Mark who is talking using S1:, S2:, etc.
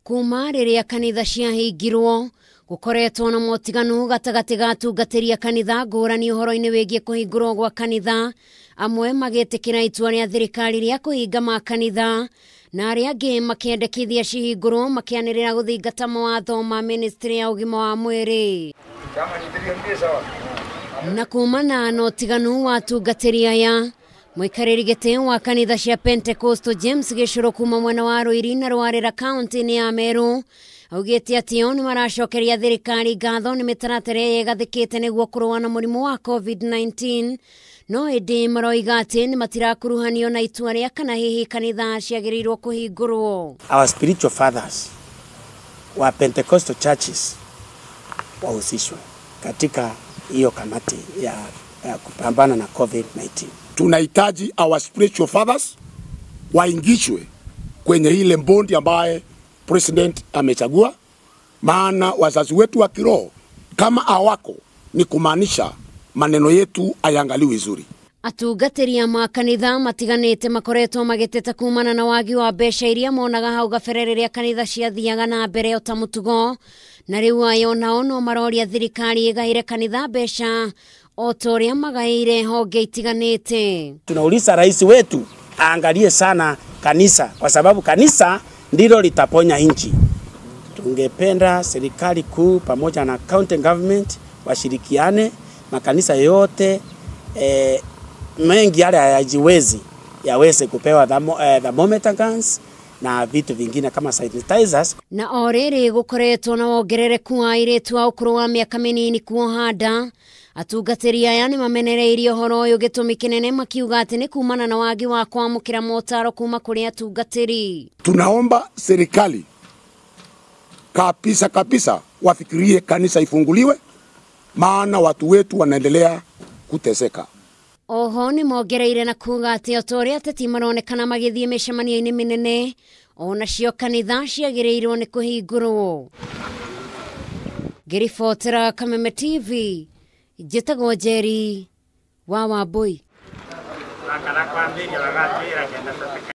S1: Kuma rĩrĩa kanitha ciahingirwo gũkoretwo na motiganu gatagatĩ ga atungatĩri a kanitha ngũrani ũhoro-inĩ wĩgiĩ kũhingũrwo gwa kanitha, amwe magĩtĩkĩra itua rĩa thirikari rĩa kũhinga makanitha na arĩa angĩ makĩendekithia cihingũrwo makĩanĩrĩra gũthingata mawatho ma ministry ya ũgima wa mwĩrĩ. Na kumana na ũtiganu wa atungatĩri aya, mũikarĩri gĩtĩ wa kanitha cia Pentecostal James Gĩcũrũ kuma mwena wa Ruiri na Rwarĩra kaunti-inĩ ya Meru augĩte atĩ o nĩ maracokeria thirikari ngatho nĩ mĩtaratara ĩrĩa ĩgathĩkĩte nĩguo kũrũa na mũrimũ wa COVID-19, no ĩndĩ maroiga atĩ nĩ matirakuruhanio na itua rĩa kana hihi kanitha ciagĩrĩirwo kũhingũrwo.
S2: Our spiritual fathers wa Pentecostal churches wahusishwe katika hiyo kamati ya kupambana na COVID-19.
S3: Tunahitaji our spiritual fathers waingishwe kwenye ile bondi ambaye president amechagua, maana wazazi wetu wa kiroho kama hawako ni kumaanisha maneno yetu hayangaliwi vizuri.
S1: Atungatĩri a makanitha matiganĩte makoretwo magĩteta kumana na wagi wa mbeca iria monaga hau gabere rĩrĩa kanitha ciathiaga na mbere o ta mũtugo, na rĩu ayo nao no maroria thirikari ĩgaĩre kanitha mbeca o ta ũrĩa magaĩire honge itiganĩte.
S2: Tunauliza rais wetu aangalie sana kanisa, kwa sababu kanisa ndilo litaponya nchi. Tungependa serikali kuu pamoja na county government washirikiane, makanisa yote mengi yale hayajiwezi yaweze kupewa thermometer guns na vitu vingine kama sanitizers.
S1: Na o rĩrĩ gũkoretwo na wongerereku wa airĩtu a ũkũrũ wa mĩaka mĩnini kuoha nda, atungatĩri aya nĩ mamenereirie ũhoro ũyũ gĩtũmi kĩnene makiuga atĩ nĩ kumana na wagi wa kwamũkĩra motaro kuma kũrĩ atungatĩri.
S3: Tunaomba serikali kabisa kabisa wafikirie kanisa ifunguliwe, maana watu wetu wanaendelea kuteseka.
S1: Oho nĩ mongereire na kuga atĩ o ta ũrĩa ateti maronekana magĩthiĩ mĩcemanio-inĩ mĩnene, onacio kanitha ciagĩrĩirwo nĩ kũhingũrwo. Ngĩribotera Kameme TV, njĩtagwo Njeri wa Wambui.